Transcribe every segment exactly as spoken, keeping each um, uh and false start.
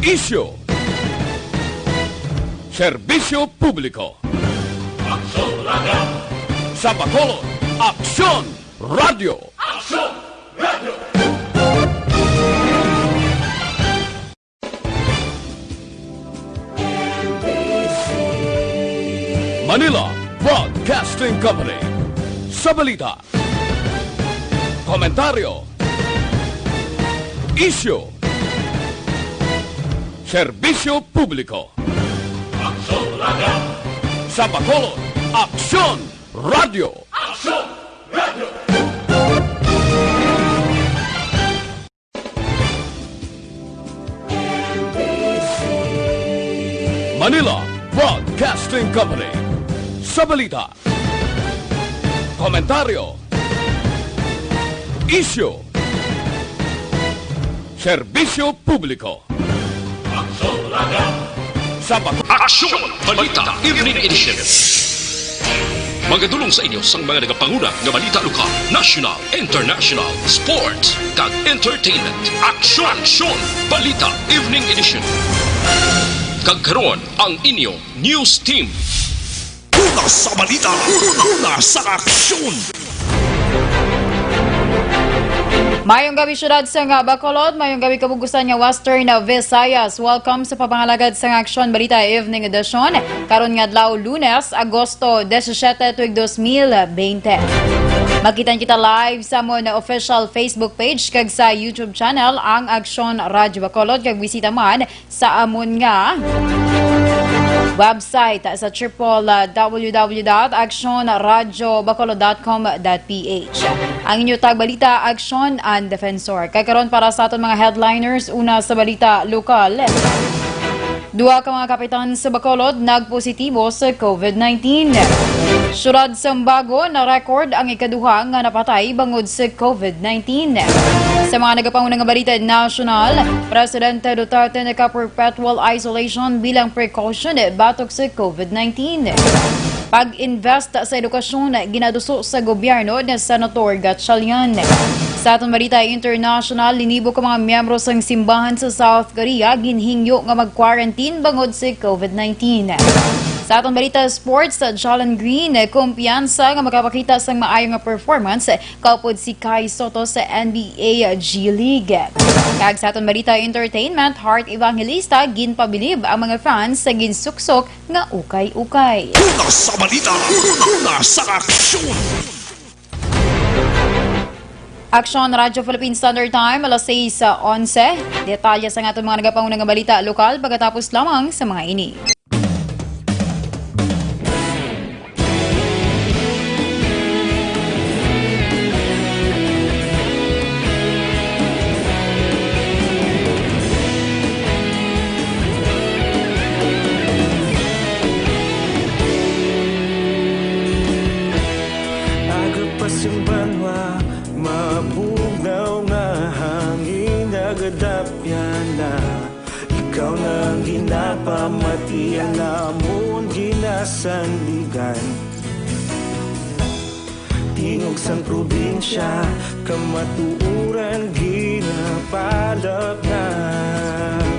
Isyu. Serbisyo publiko. Aksyon Radio. Sa Bacolod, Aksyon Radio. Aksyon Radio. Manila Broadcasting Company. Sa balita, komentaryo, isyu, serbisyo publiko. Aksyon Radio. Sa Bacolod, Aksyon Radio. Aksyon Radio. Manila Broadcasting Company. Sa balita, komentaryo, isyu, serbisyo publiko. Aksyon Radio. Sa Bac- Aksyon Balita Evening Edition. Magadulong sa inyo sang mga nagapanguna nga balita lokal, national, international, sports, kag entertainment. Aksyon! Aksyon! Balita Evening Edition. Kag karon, ang inyo news team. Una sa balita, una sa aksyon. Mayong gabi, syudad sang Bacolod. Mayong gabi, kabug-usan nga Western Visayas. Welcome sa pagpangalagad sang Aksyon Balita Evening Edition. Karon nga adlaw, Lunes, Agosto disisiete, tuig dos mil bente. Magkita kita live sa amon official Facebook page kag sa YouTube channel, ang Aksyon Radyo Bacolod, kag bisita man sa amon nga website sa triple W W dot aksyon radyo bacolod dot com dot P H. Ang inyo tagbalita, Aksyon and Defensor. Kay karon, para sa aton mga headliners, una sa balita lokal. Duha ka mga kapitan sa Bacolod nagpositibo sa COVID nineteen. Syudad sang Bago, na-record ang ikaduha nga napatay bangod sa COVID nineteen. Sa mga nagapanguna nga balita nasyonal, Presidente Duterte naka-perpetual isolation bilang precaution batok sa COVID nineteen. Pag-invest sa edukasyon ginaduso sa gobyerno ni Senator Gatchalian. Sa aton balita international, linibo ka mga miyembro sang simbahan sa South Korea ginhingyo nga mag-quarantine bangod sa COVID nineteen. Sa aton balita sports, Jalen Green kumpiyansa nga makapakita sang maayo nga performance kaupod si Kai Soto sa N B A G League. Kag sa aton balita entertainment, Heart Evangelista ginpabilib ang mga fans sa ginsuksok nga ukay-ukay. Una sa balita, una sa aksyon. Aksyon Radyo Philippine Standard Time, alas sais onse. Detalye sa aton mga nagapanguna nga balita lokal pagkatapos lamang sa mga ini. Agapas ang banwa, mabugnaw nga hangin, nagadapyan na. Ikaw na ang ginapamatian, amon ginasandigan. Tingog sang probinsya, kamatuoran ginapalapnap.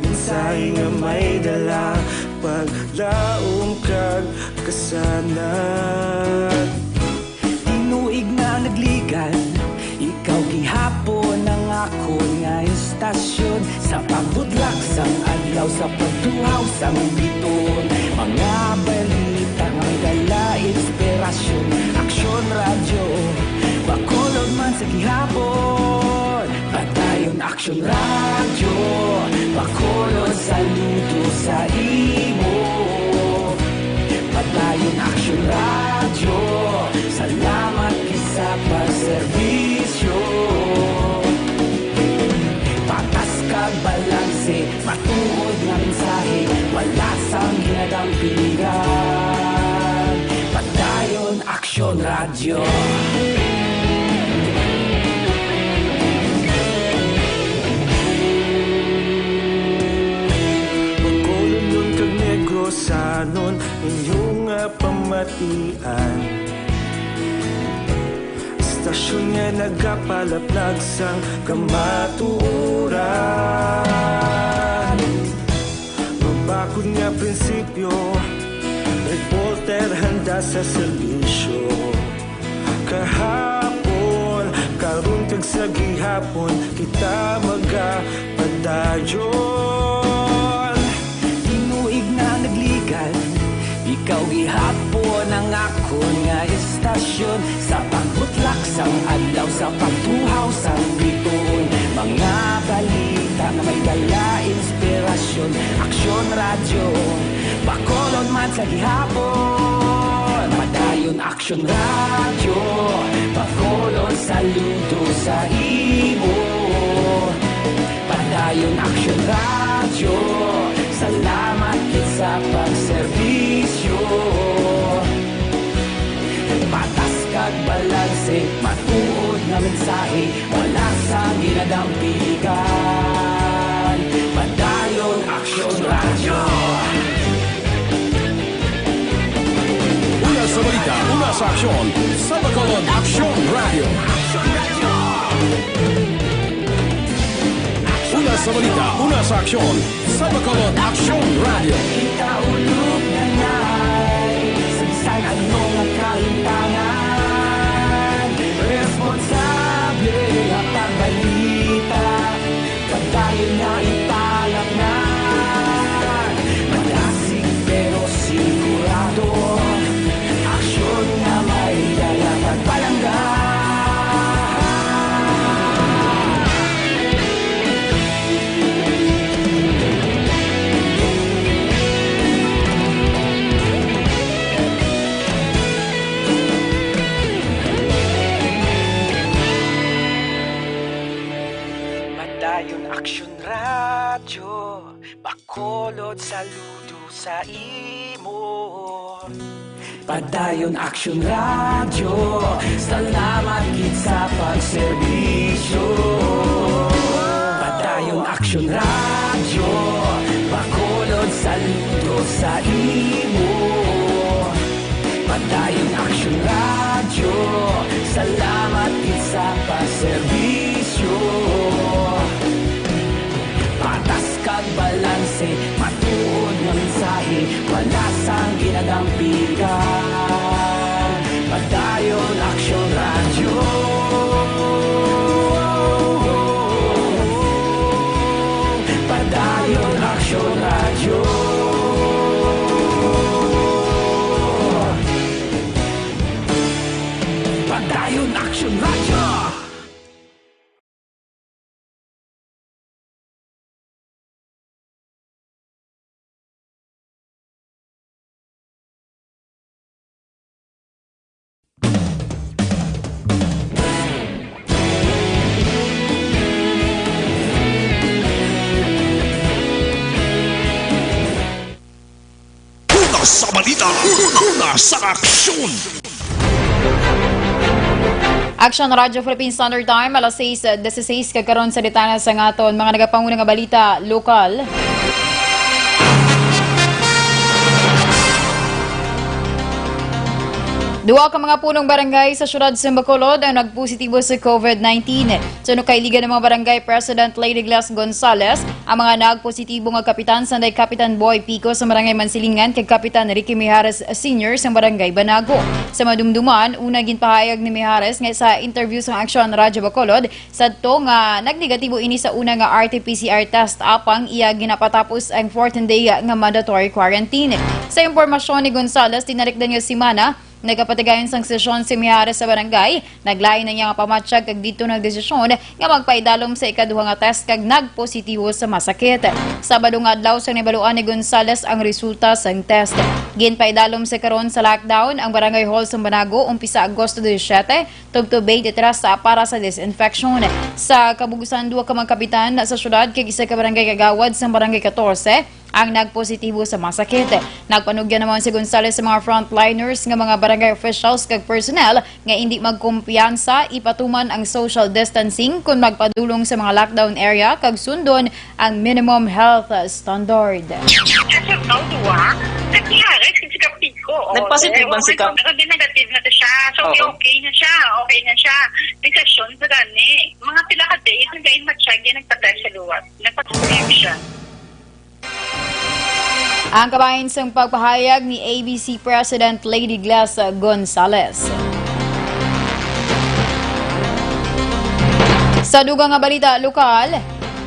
Mensahe nga may dala, paglaom kag kasanag. Tinuig na nagligan, ikaw gihapon ang akon nga istasyon. Sa pagbutlak sang adlaw, sa pagtuhaw sang biton, mga balita nga may dala inspirasyon. Aksyon Radyo, Bacolod man sa gihapon. Padayon Aksyon Radyo, Bacolod, saludo sa imo. Padayon Aksyon Radyo, salamat gid sa pagserbisyo. Patas kag balanse, matuod nga mensahe, wala sang ginadampingan. Padayon Aksyon Radyo. Bacolodnon kag Negrosanon, inyo nga pamatian. Istasyon nga nagapalaplag sang kamatuoran. Kun nga prinsipyo, reporter handa sa serbisyo. Kahapon, karon kag sa gihapon, kita magapadayon. Tinuig na nagligan, ikaw gihapon ang akon nga istasyon. Sa pagbutlak sang adlaw, sa pagtuhaw sang bituon, mga balita nga may dala inspirasyon. Aksyon Radyo, Bacolod man sa gihapon. Padayon Aksyon Radyo, Bacolod, saludo sa imo. Padayon Aksyon Radyo, salamat gid sa pagserbisyo. Patas kag balanse, matuod nga mensahe, wala sang ginadampigan. Padayon Aksyon Radyo. Una sa balita, una sa aksyon, sa Bacolod Aksyon Radyo. Una sa balita, una sa aksyon, sa Bacolod Aksyon Radyo. Ikaulog na na'y sagsag ang mga kahintangan. Responsable nga pagbalita, padayon nga ipalaknag. Madasig pero sigurado, aksyon nga may dala kag palangga. Padayon Aksyon Radyo, Bacolod, saludo sa imo. Padayon Aksyon Radyo, salamat gid sa pagserbisyo. Padayon Aksyon Radyo, Bacolod, saludo sa imo. Padayon Aksyon Radyo, salamat gid sa pagserbisyo. Patas kag balanse, matuod nga mensahe, wala sang ginadampigan. Padayon Aksyon Radyo. Padayon Aksyon Radyo. Padayon Aksyon Radyo. Una sa balita, una sa aksyon. Action Radyo Philippine Standard Time, alas sais dieciséis, kag karon sa detalye sang aton mga nagapanguna nga balita lokal. Duha ka mga punong barangay sa siyudad sa Bacolod ang nagpositibo sa COVID nineteen. Sa nakailigan ng mga barangay president Lady Glass Gonzales, ang mga nagpositibo nga kapitan sanday Kapitan Boy Pico sa Barangay Mansilingan kag Kapitan Ricky Mijares Senior sa Barangay Banago. Sa madumduman, una ginpahayag ni Mijares nga sa interview sa Aksyon Radyo Bacolod, sadto nga nagnegatibo ini sa una nga R T P C R test, apang iya ginapatapos ang fourteen day nga mandatory quarantine. Sa impormasyon ni Gonzales, tinalikdan nga semana, nagapatigayon sang sesyon si Mijares sa barangay. Naglain na niya nga pamatyag kag didto nagdesisyon nga magpaidalom sa ikaduha nga test kag nagpositibo sa masakit. Sabado nga adlaw sang nabaluan ni Gonzales ang resulta sang test. Ginpaidalom sa karon sa lockdown ang barangay hall sa Banago umpisa Agosto disisiete tubtob twenty-three sa para sa disinfection. Sa kabug-usan, duha ka mga kapitan sa syudad kag isa ka barangay kagawad sang Barangay Catorce ang nagpositibo sa masakit. Nagpanugyan naman si Gonzales sa mga frontliners nga mga barangay officials kag personnel nga indi magkumpiyansa ipatuman ang social distancing kon magpadulong sa mga lockdown area kag sundon ang minimum health standard. As of now, duwa, nag-P R X si Kap Pico. O, Nag-positive man si Kap? Pero di negative na to siya. So, Okay. okay na siya. Okay na siya. May session sa gani. Mga pila ka days, nag-in match siya, nagpatay sa luwas. Nagpa-positive siya. Ang kabahin sang pagpahayag ni A B C President Lady Gles Gonzales. Sa dugang nga balita lokal,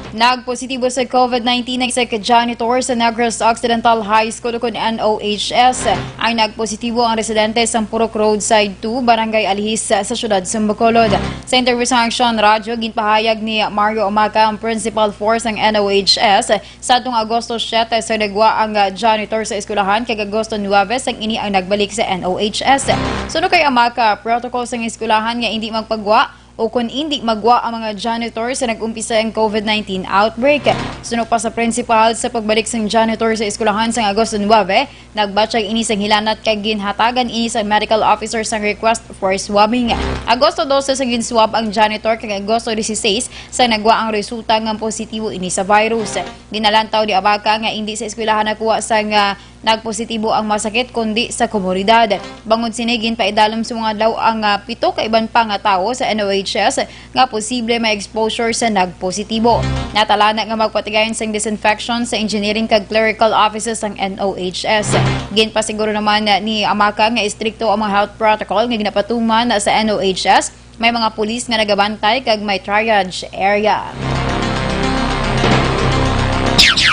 nagpositibo sa COVID nineteen ang isa ka janitor sa Negros Occidental High School, kon N O H S. Ang nagpositibo ang residente sa Purok Roadside two, Barangay Alihis, sa siyudad sa Bacolod. Sa interview sa Aksyon Radyo, ginpahayag ni Mario Omaca, ang principal four sang N O H S, sa atong Agosto siete sa nagwa ang, ah, janitor sa eskwelahan, kag Agosto nuebe sang ini ang nagbalik sa N O H S. Suno kay Omaca, protocol sang eskwelahan nga hindi magpagwa o kon hindi magwa ang mga janitor sa nag-umpisa ang COVID nineteen outbreak. Suno pa sa principal, sa pagbalik sang janitor sa eskwelahan sang Agosto nuebe, nagbatyag ini sang hilanat kag ginhatagan ini sa medical officer sang request for swabbing. Agosto dose sa ginswab ang janitor kag Agosto dieciséis sa nagwa ang resulta nga positibo ini sa virus. Ginalantaw ni Abaca nga indi sa eskwelahan nakuha sang, ah, nagpositibo ang masakit, kundi sa komunidad. Bangod sini, ginpaidalom sa mga adlaw ang, ah, pito ka iban pa nga tawo sa N O H S nga posible ma-exposure sa nagpositibo. Natalana nga magpatigayon sang disinfection sa engineering kag clerical offices sang N O H S. Ginpasiguro naman ni Abaca nga istrikto ang mga health protocol nga ginapatuman sa N O H S. May mga pulis nga nagabantay kag may triage area.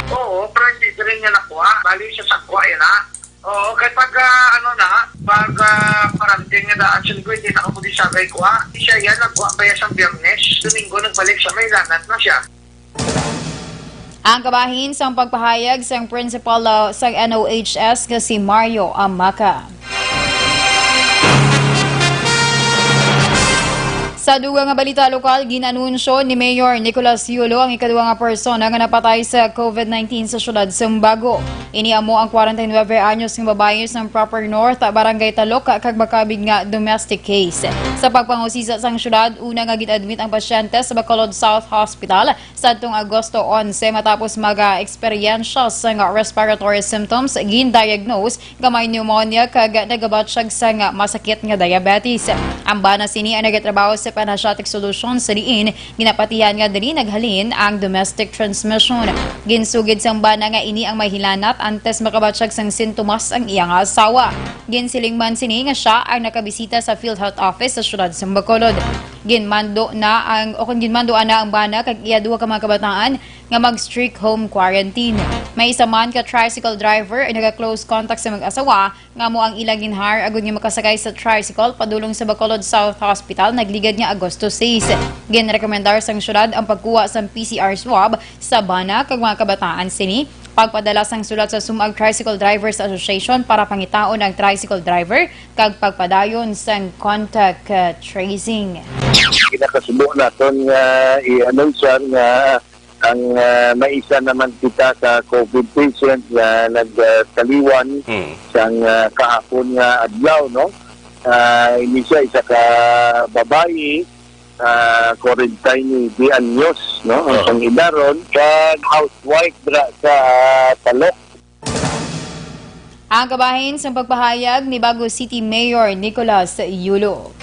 Oo, pero hindi diri niya nakuha. Bali siya sa kuha yan, ha? Oo, kay pag, ah, ano na, pag, ah, quarantine nga daan, siya ko hindi na ako di siya kay kuha. Siya yan, nagkuha pa yan sa Biyernes. Domingo, nagbalik siya, may lanat na siya. Ang kabahin sang pagpahayag sang principal, uh, sang N O H S nga si Mario Amaca. Sa dugang nga balita lokal, gin-anunsyo ni Mayor Nicolas Yulo ang ikaduha nga persona nga napatay sa COVID nineteen sa siyudad Sumbago. Ini amo ang kwarenta y nuebe anyos nga babayi sang Proper North, Barangay Talok, kag makabig nga domestic case. Sa pagpangusisa sang siyudad, una nga gin-admit ang pasyente sa Bacolod South Hospital, Sadtong Agosto onse, matapos mag-eksperyensya sang respiratory symptoms, gin-diagnose nga may pneumonia kag nagabatyag sang masakit nga diabetes. Ang bana sini ang nagatrabaho sa Panasiatic Solutions, sa diin ginapatihan nga diri naghalin ang domestic transmission. Ginsugid sang bana nga ini ang may hilanat antes makabatyag sang sintomas ang iya nga asawa. Ginsiling man sini nga sia ang nakabisita sa PhilHealth Office sa siyudad sa Bacolod. Ginmando na ang, o kon ginmando ana ang bana kag iya duha ka mga kabataan nga mag-strict home quarantine. May isa man ka tricycle driver ang naga-close contact sa mag-asawa nga amo ang ila gin-hire agud nga makasakay sa tricycle padulong sa Bacolod South Hospital nagligad nga Agosto sais. Ginrekomendar sang syudad ang pagkuha sang P C R swab sa bana kag mga kabataan sini, pagpadala sang sulat sa Sumag Tricycle Drivers Association para pangitaon ang tricycle driver kag pagpadayon sang contact, uh, tracing. Ginakasubo naton nga i-anunsar nga ang, ah, may isa naman kita ka COVID patient nga nagtaliwan Hmm. sang, ah, kahapon nga adlaw, no? Ah, ini siya isa ka babayi, ah, kwarenta y nuebe anyos, no? Ang Oo. pangidaron, kag housewife dra sa Talok. Ang kabahin sang pagpahayag ni Bago City Mayor Nicolas Yulo.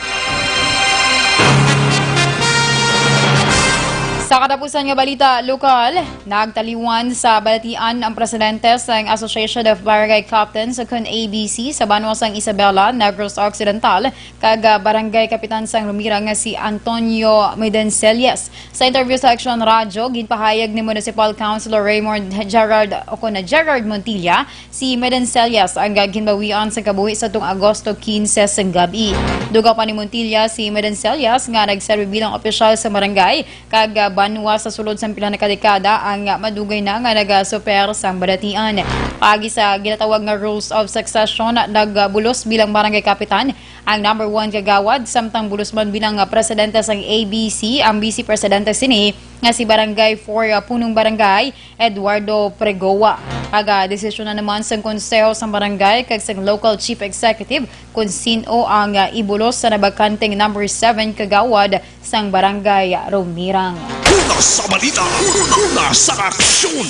Sa katapusan nga balita lokal, nagtaliwan sa balatian ang presidente sang Association of Barangay Captains, kon A B C, sa banwa sang Isabela, Negros Occidental, kag, ah, barangay kapitan sang Rumirang nga si Antonio Medencelias. Sa interview sa Aksyon Radyo, ginpahayag ni Municipal Councilor Raymond Gerard, o kon Gerard Montilla, si Medencelias ang ginbawian sa kabuhi sa tung Agosto quince sang gab-i. Dugang pa ni Montilla, si Medencelias nga nagserbi bilang opisyal sa barangay kag, ah, banwa sa sulod sang pila na ka dekada ang, ah, madugay na nga nagasuper sang balatian. Paagi sa ginatawag nga rules of succession, nagbulos bilang barangay kapitan ang number one kagawad, samtang bulos man bilang, ah, presidente sang A B C ang vice presidente sini nga si Barangay four, ah, Punong Barangay Eduardo Pregoa. Kag, ah, desisyon na naman sang konseho sang barangay kag sang local chief executive kon sin-o ang, ah, ibulos sa nabakanteng number seven kagawad sang Barangay Rumirang. Una sa balita, una sa aksyon.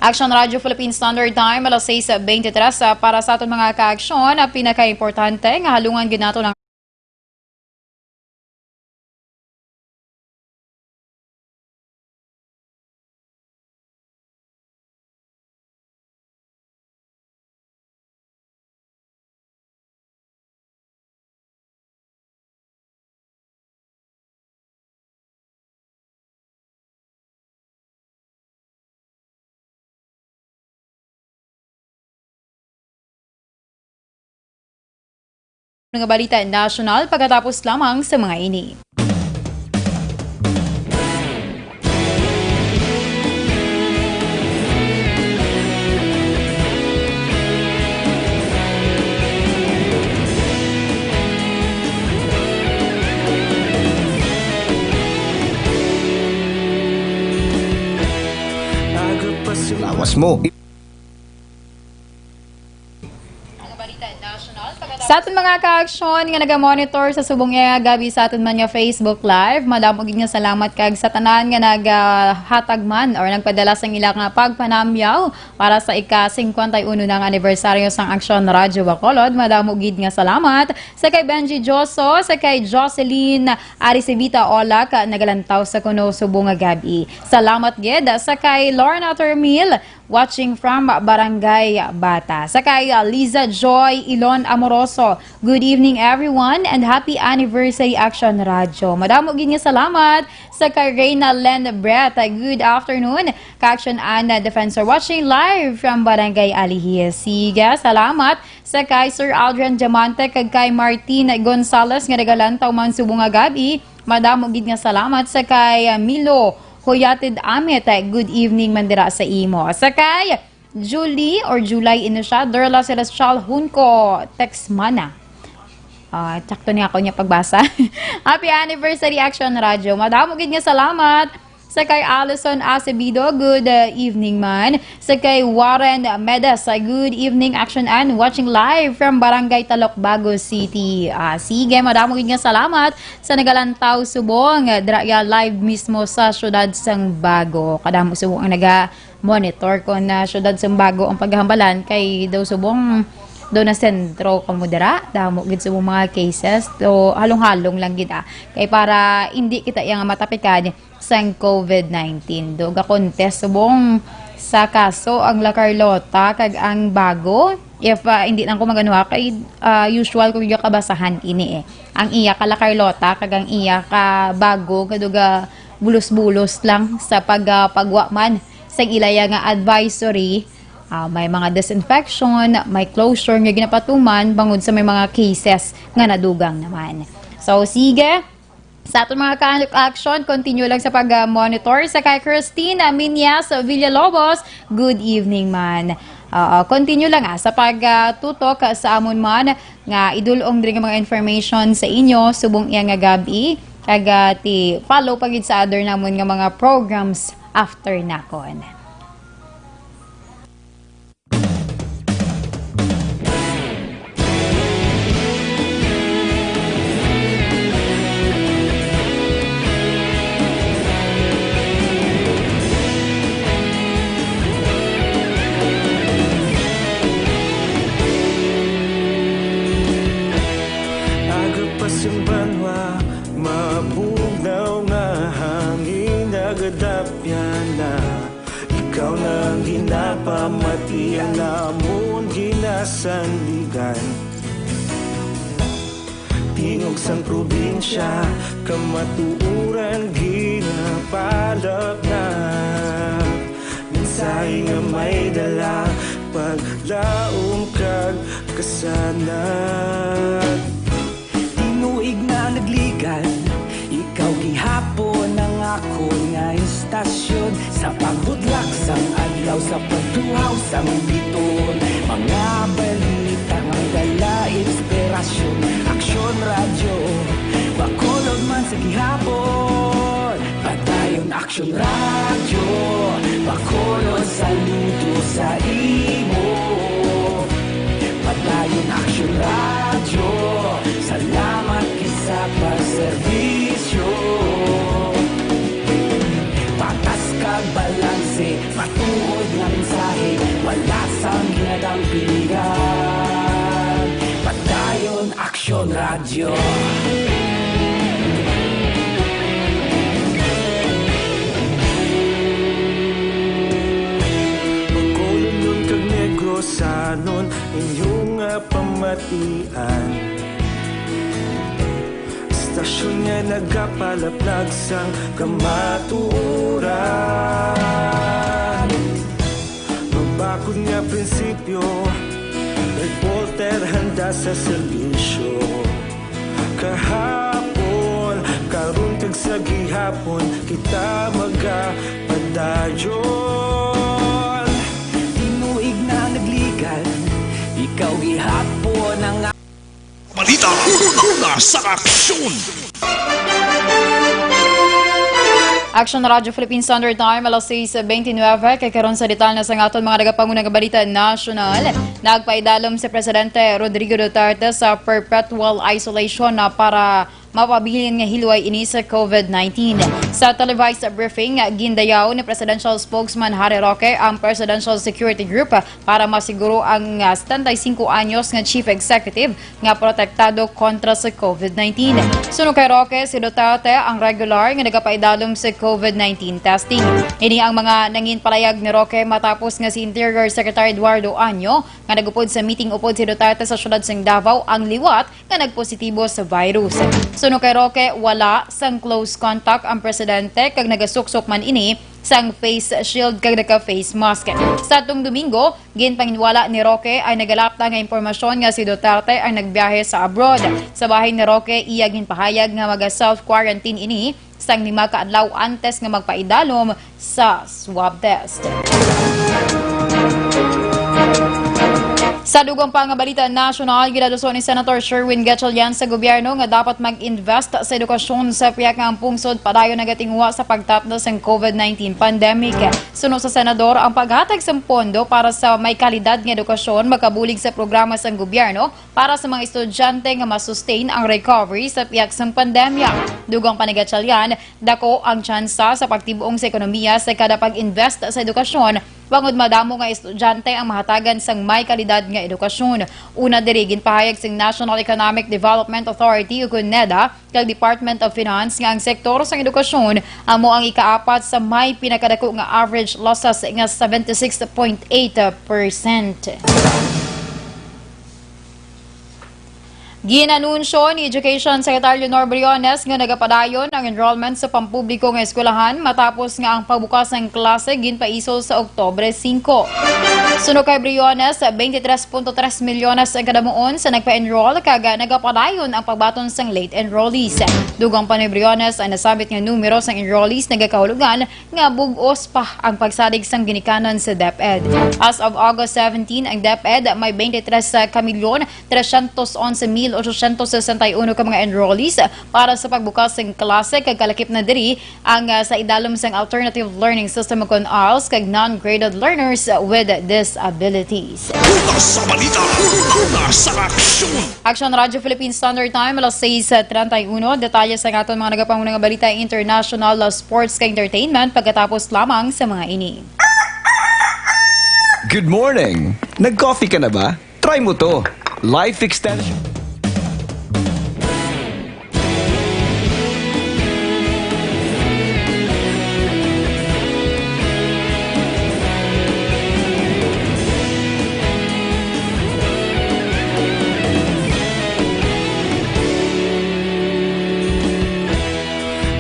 Action Radio Philippine Standard Time, alas sais beintitrés, ah, para sa aton mga kaaksyon, ang pinakaimportante nga halungan gid nato ng Mga balita nasyonal pagkatapos lamang sa mga ini. Lawas mo. Sa aton mga kaaksyon nga naga-monitor sa subong nga gab-i sa aton man nga Facebook Live, madamo gid nga salamat kag sa tanan nga naghatag man or nagpadala sang ila nga pagpanamyaw para sa ika-singkwenta y uno na nga anibersaryo sang Aksyon Radyo Bacolod. Madamo gid nga salamat sa kay Benji Joso, sa kay Jocelyn Aricevita Olak, nagalantaw sa kuno subong nga gab-i. Salamat gid sa kay Lorna Termil, watching from Barangay Bata. Sa kay, uh, Liza Joy Ilon Amoroso, "Good evening, everyone, and happy anniversary, Action Radio." Madamo gid nga salamat. Sa kay Reyna Len Brett, uh, "Good afternoon, Ka-Action and, uh, Defensor, watching live from Barangay Alihis." Sige, salamat. Sa kay Sir Aldrin Diamante kag kay Martin Gonzalez nga nagalantaw man subong nga gab-i, madamo gid nga salamat. Sa kay, uh, Milo Hoyatid Amit, eh, good evening man dira sa imo. Sa kay Julie or July ini siya, Dorla Celestial Hunco, text mana. Ah, tsakto niya ako niya pagbasa. Happy anniversary, Action Radio. Madamo gid nga salamat. Sa kay Alison Acebido, good, uh, evening man. Sa kay Warren Medes, uh, good evening, Action Ann. Watching live from Barangay Talok, Bago City. Ah, sige, madamo gid nga salamat sa nagalantaw subong. Dira ya live mismo sa siyudad sang Bago. Kadamo subong ang naga-monitor kon na siyudad sang Bago ang paghambalan kay daw subong daw na sentro kamo dira. Damo gid subong mga cases. So, halong-halong lang gid, ah. Kay para hindi kita yang matapikan sang COVID nineteen. Do ga-contest subong sa kaso ang La Carlota kag ang Bago. If, ah, hindi lang ko maganuha kay, ah, usual ko yung kabasahan ini eh. Ang iya ka La Carlota kag ang iya ka Bago, kado ga bulos-bulos lang sa pag, ah, pagwa man sang ilaya nga advisory. Ah, may mga disinfection, may closure nga ginapatuman bangod sa may mga cases nga nadugang naman. So, sige, sa aton mga ka-action, continue lang sa pag-monitor. Sa kay Christina Minyas Villalobos, good evening man. Oo, continue lang, ah, sa pagtutok sa amon man nga idul-ong diri nga mga information sa inyo subong iya nga gab-i. Kag, ah, ti follow pa gid sa other namon nga mga programs after nakon. Aga pa sing banwa, mabugnaw nga hangin nagadapyan na. Ikaw na ang ginapamati, ang amon ginasandigan. Tingog sang probinsya, kamatuoran ginapalapnap. Mensahe nga may dala, paglaom kag kasanag. Tinuig na nagligan, ikaw gihapon ang akon nga istasyon. Sa pagbudlak sang adlaw, sa pagtuhaw sang biton, mga balita nga dala inspirasyon. Aksyon Radyo, Bacolod man sa gihapon. Padayon Aksyon Radyo, Bacolod, saludo sa imo. Padayon Aksyon Radyo, salamat gid sa pagserbisyo. Patas kag balanse, matuod nga mensahe, wala sang ginadampingan. Padayon Aksyon Radyo. Bacolodnon kag Negrosanon, inyo nga pamatian. Istasyon nga nagapalaplag sang kamatuoran. Mabakod nga prinsipyo, reporter handa sa serbisyo. Kahapon, karon, kag sa gihapon, kita magapadayon. Tinuig na nagligad, ikaw gihapon ang Balita, una sa aksyon. Action Radyo Philippine Standard Time, alas sais bentynwebe. Kay karon sa detalye na sang aton mga nagapangunang balita nasyonal, nagpaidalom si Presidente Rodrigo Duterte sa perpetual isolation na para mapabilin nga hilway ini sa COVID nineteen. Sa televised briefing, gindayaw ni Presidential Spokesman Harry Roque ang Presidential Security Group para masiguro ang, ah, setenta y cinco anyos nga Chief Executive nga protektado kontra sa COVID nineteen. Suno kay Roque, si Duterte ang regular nga nagapaidalom sa COVID nineteen testing. Ini ang mga nangin palayag ni Roque matapos nga si Interior Secretary Eduardo Año, nga nagupod sa meeting upod si Duterte sa siyudad sang Davao, ang liwat nga nagpositibo sa virus. Suno kay Roque, wala sang close contact ang presidente kag nagasuksok man ini sang face shield kag naka-face mask. Sa atong Domingo, ginpanginwala ni Roque ang nagalapta nga impormasyon nga si Duterte ang nagbiyahe sa abroad. Sa bahin ni Roque, iya ginpahayag nga maga-self-quarantine ini sang lima ka adlaw antes nga magpaidalom sa swab test. Sa dugang pa nga balita nasyonal, ginaluso ni Senator Sherwin Gatchalian sa gobyerno nga dapat mag-invest sa edukasyon sa pihak nga ang pungsod padayon nagatinguha sa pagtatna sang COVID nineteen pandemic. Suno sa senador, ang paghatag sang pondo para sa may kalidad nga edukasyon makabulig sa programa sang gobyerno para sa mga estudyante nga ma-sustain ang recovery sa pihak sang pandemya. Dugang pa ni Gatchalian, dako ang tsansa sa pagtib-ong sa ekonomiya sa kada pag-invest sa edukasyon, bangod madamo nga estudyante ang mahatagan sang may kalidad nga edukasyon. Una diri, ginpahayag sang National Economic Development Authority, ukon NEDA, kag Department of Finance nga ang sektor sang edukasyon amo ang ikaapat sa may pinakadako nga average losses nga seventy-six point eight percent. Ginanunsyo ni Education Secretary Leonor Briones nga nagapadayon ang enrollment sa pampubliko nga eskwelahan matapos nga ang pagbukas sang klase ginpaisol sa Oktubre singko. Suno kay Briones, twenty-three point three milyones ang kadamuon sa nagpa-enroll kag nagapadayon ang pagbaton sang late enrollees. Dugang pa ni Briones, ang nasabit nga numero sang enrollees nagakahulugan nga bug-os pa ang pagsalig sang ginikanan sa DepEd. As of August seventeen, ang DepEd may twenty-three ka milyon trescientos once mil ochocientos sesenta y uno ka mga enrollees para sa pagbukas sang klase, kag kalakip na diri ang, ah, sa idalom sang Alternative Learning System, kon ALS, kag non-graded learners with disabilities. Una sa balita, una sa aksyon. Action Radyo Philippine Standard Time, alas sais treinta y uno. Detalye sa aton mga nagapangunang balita, international, sports, kag entertainment pagkatapos lamang sa mga ini. Good morning! Nag-coffee ka na ba? Try mo to. Life extension.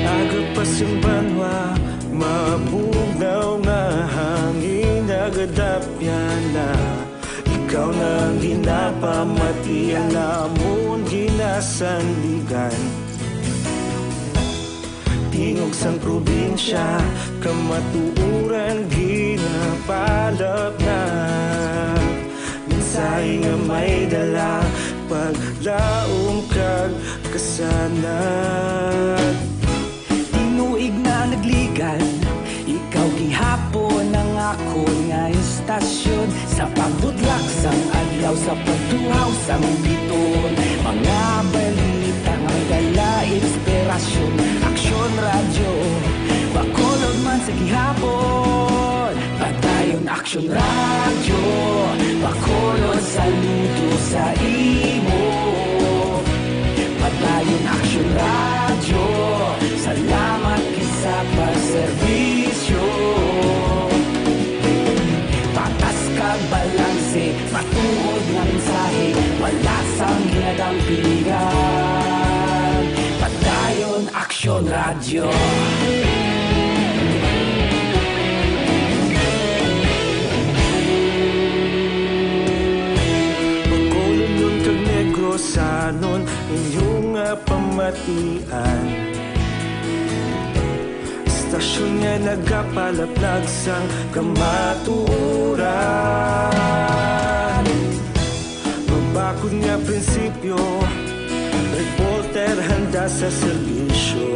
Aga pa sing banwa, mabugnaw nga hangin, nagadapyan na. Ikaw na ang ginapamati, ang amon ginasandigan. Tingog sang probinsya, kamatuoran ginapalapnap. Mensahe nga may dala, paglaom kag kasanag. Tinuig na nagligad, ikaw gihapon ang akon nga istasyon. Sa pagbudlak sang adlaw, sa pagtuhaw sang biton, mga balita nga dala inspirasyon. Aksyon Radyo, Bacolod man sa gihapon. Padayon Aksyon Radyo, Bacolod, saludo sa imo. Padayon Aksyon Radyo, salamat gid sa pagserbisyo. Patas kag balanse, matuod nga mensahe, wala sang ginadampingan. Padayon Aksyon Radyo. Bacolod kag Negros, Batian. Istasyon nga nagapalaplag sang kamatuoran. Mabakod nga prinsipyo, reporter handa sa serbisyo.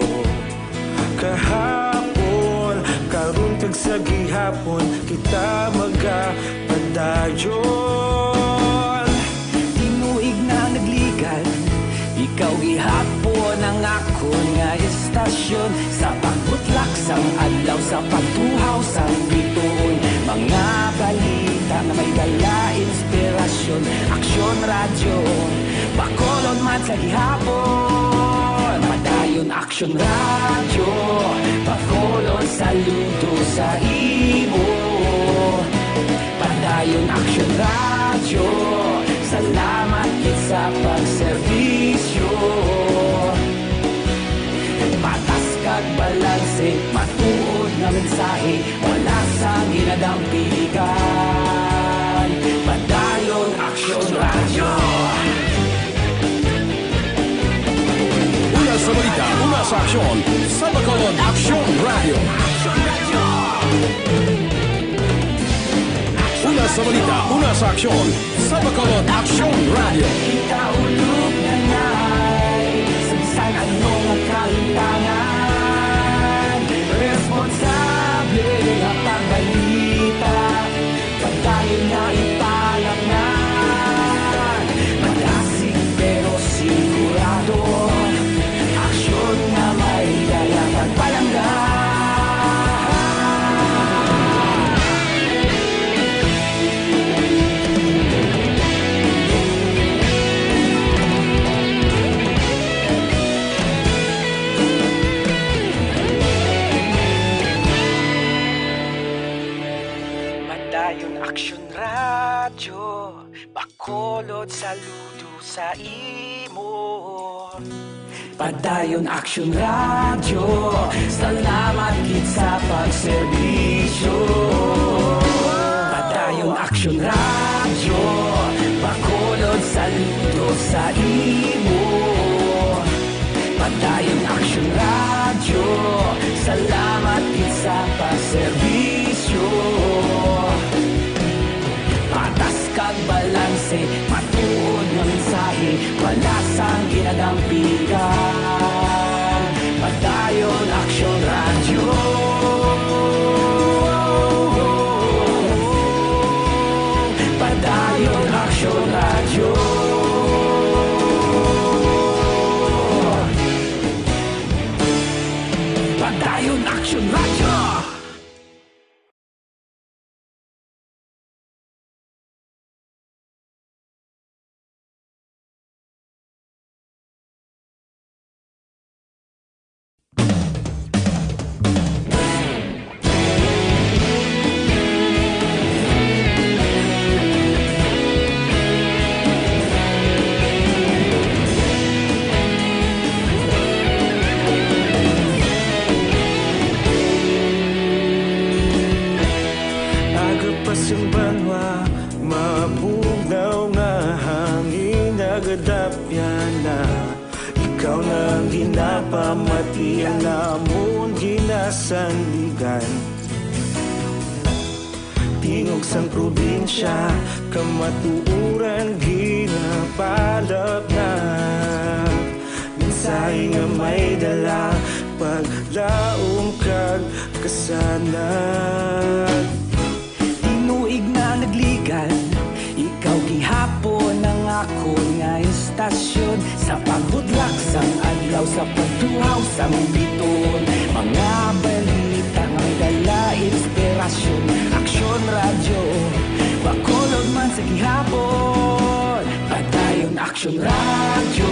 Kahapon, karon kag sa gihapon, kita magapadayon. Tinuig na nagligan, ikaw gihapon ang akon nga istasyon. Sa pagbutlak sang adlaw, sa pagtuhaw sang bituon, mga balita nga may dala inspirasyon. Aksyon Radyo, Bacolod man sa gihapon. Padayon Aksyon Radyo, Bacolod, saludo sa imo. Padayon Aksyon Radyo, salamat gid sa pagserbisyo. Patas kag balanse, matuod nga mensahe, wala sang ginadampigan. Padayon Aksyon Radyo. Una sa balita, una sa aksyon, sa Bacolod Aksyon Radyo. Una sa balita, una sa aksyon, sa Bacolod Aksyon Radyo. Kita ulog na nay, sa bisan ano nga kahitangan, responsable nga pagbalita. Padayon nga ipalaknag, madasig pero sigurado, aksyon nga may dala kag palangga. Padayon Aksyon Radyo, Bacolod, saludo sa imo. Padayon Aksyon Radyo, salamat gid sa pagserbisyo. Padayon Aksyon Radyo, Bacolod, saludo sa imo. Padayon Aksyon Radyo, salamat gid sa pagserbisyo. Patas kag balanse, matuod nga mensahe, wala sang ginadampigan. Padayon Aksyon Radyo. Padayon Aksyon Radyo. Padayon Aksyon Radyo. Aga pa sing banwa, mabugnaw nga hangin nagadapyan na. Ikaw na ang ginapamati, ang amon ginasandigan. Tingog sang probinsya, kamatuoran ginapalapnag. Mensahe nga may dala, paglaom kag kasanag. Tinuig na nagligan, ikaw gihapon ang akon nga istasyon. Sa pagbudlak sang adlaw, sa pagtuhaw sang bituon, mga balita nga may dala inspirasyon. Aksyon Radyo, Bacolod man sa gihapon. Padayon Aksyon Radyo.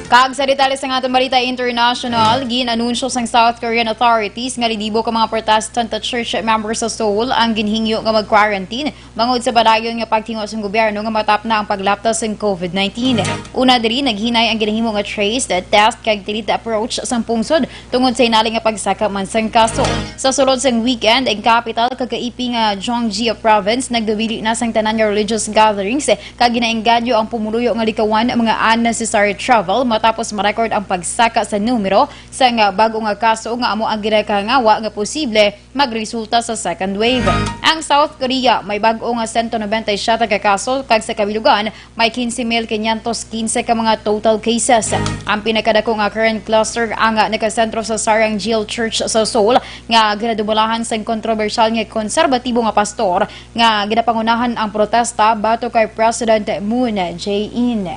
Kag sa detalye sang aton balita international, gin-anunsyo sang South Korean authorities nga linibo ka mga Protestant church member sa Seoul ang ginhingyo nga mag-quarantine bangod sa padayon nga pagtinguha sang gobyerno nga matapna ang paglapta sang COVID nineteen. Una diri, naghinay ang ginahimo nga trace, test kag treat approach sang pungsod tungod sa hinali nga pagsaka man sang kaso. Sa sulod sang weekend, ang capital kag kaipi nga Gyeonggi Province nagdawili na sang tanan nga religious gatherings, kag ginaengganyo ang pumuluyo nga likaw one mga unnecessary travel matapos ma-record ang pagsaka sa numero sa nga bag-o nga kaso nga amo ang ginakahangawa nga posible magresulta sa second wave. Ang South Korea may bag-o nga sento nobenta y siyete ka kaso kag sa kabilugan may quince mil quinientos quince ka mga total cases. Ang pinakadako nga current cluster ang nakasentro sa Sarangyil Church sa Seoul nga ginadumalahan sang kontrobersyal nga konserbatibo nga pastor nga ginapangunahan ang protesta batok kay President Moon Jae-in.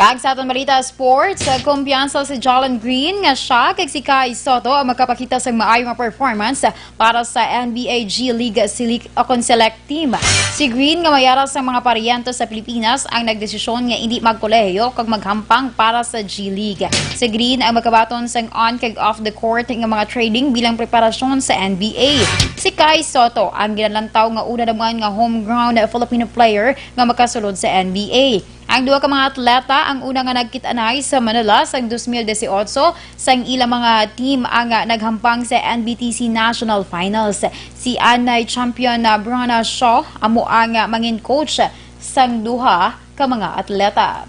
Kag sa aton balita sports, kumpiyansa si Jalen Green nga siya kag si Kai Sotto ang makapakita sang maayo nga performance para sa N B A G League Select, o kon Select Team. Si Green nga may ara sang mga paryente sa Pilipinas ang nagdesisyon nga indi magkolehiyo kag maghampang para sa G League. Si Green ang magabaton sang on kag off the court nga mga training bilang preparasyon sa N B A. Si Kai Sotto ang ginalantaw nga una naman nga homegrown Filipino player nga makasulod sa N B A. Ang duha ka mga atleta ang una nga nagkit-anay sa Manila sang dos mil dieciocho, sang ilang mga team ang, ah, naghampang sa N B T C National Finals. Si anay champion na Brana Shaw amo ang, ah, mangin coach sang duha ka mga atleta.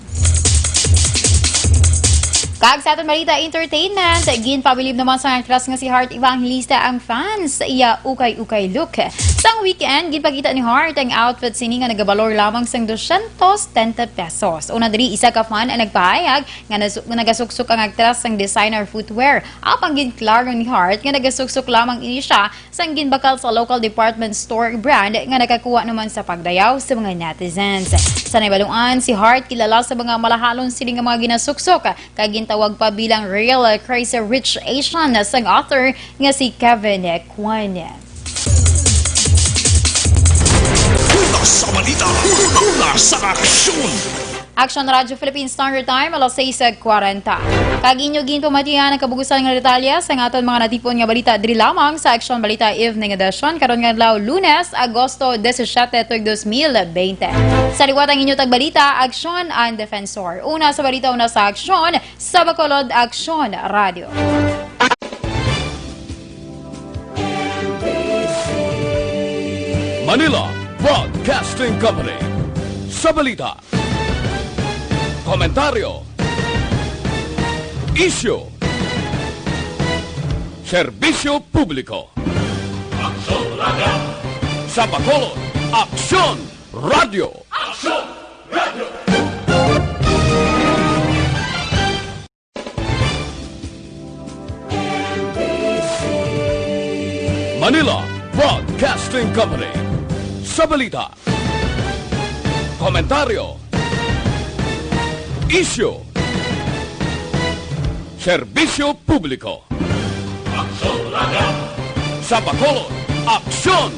Kag sa aton balita entertainment, ginpabilib naman sang aktres nga si Heart Evangelista ang fans sa iya ukay-ukay look. Sang weekend, ginpakita ni Heart ang outfit sini nga nagabalor lamang sang dosyentos setenta pesos. Una diri, isa ka fan ang nagpahayag nga nasu-, nga nagasuksok ang aktres sang designer footwear. Apang ginklaro ni Heart nga nagasuksok lamang ini siya sang ginbakal sa local department store brand nga nakakuha naman sa pagdayaw sa mga netizens. Sa naibaluan, si Heart kilala sa mga malahalon sini nga mga ginasuksok, kag gintawag pa bilang real Crazy Rich Asian sang author nga si Kevin Kwan. Una sa balita, una sa aksyon. Aksyon Radyo Philippine Standard Time, alas sais kwarenta. Kag inyo ginpamatian ang kabugusan nga detalye sa aton mga natipon nga balita diri lamang sa Aksyon Balita Evening Edition karon nga adlaw, Lunes, Agosto disisiete, tuig dos mil bente. Sa liwat ang inyo tagbalita, Aksyon ang Defensor. Una sa balita, una sa aksyon, sa Bacolod Aksyon Radyo. Manila Broadcasting Company. Sa balita, komentaryo, isyu, serbisyo publiko. Aksyon Radyo. Sa Bacolod, Aksyon Radyo. Aksyon Radyo. Manila Broadcasting Company. Sa balita, komentaryo, isyu, serbisyo publiko. Aksyon Radyo. Sa Bacolod, Aksyon